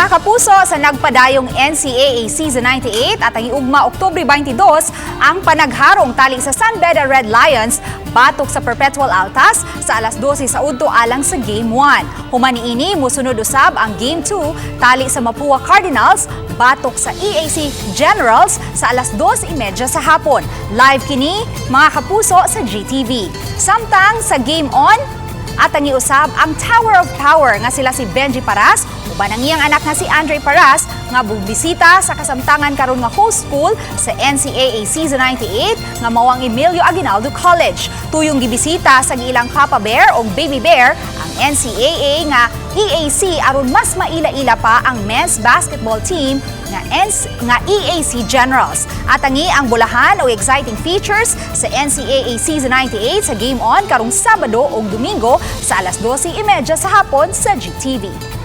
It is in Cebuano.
Mga kapuso, sa nagpadayong NCAA Season 98 at ang iugma Oktubre 22, ang panagharong tali sa San Beda Red Lions batok sa Perpetual Altas sa alas 12 sa udto alang sa Game 1. Human niini, musunod usab ang Game 2 tali sa Mapua Cardinals batok sa EAC Generals sa alas 2:30 sa hapon. Live kini, mga kapuso, sa GTV. Samtang sa Game On, at ang iusab ang Tower of Power nga sila si Benji Paras uban ang iyang anak nga si Andre Paras nga bubisita sa kasamtangan karon nga host school sa NCAA Season 98 nga mao ang Emilio Aguinaldo College. Tuyong gibisita sa ilang Papa Bear o Baby Bear ang NCAA nga EAC aron mas maila-ila pa ang men's basketball team nga EAC Generals. At ang bulahan o exciting features sa NCAA Season 98 sa Game On karong Sabado o Domingo sa alas 12:30 sa hapon sa GTV.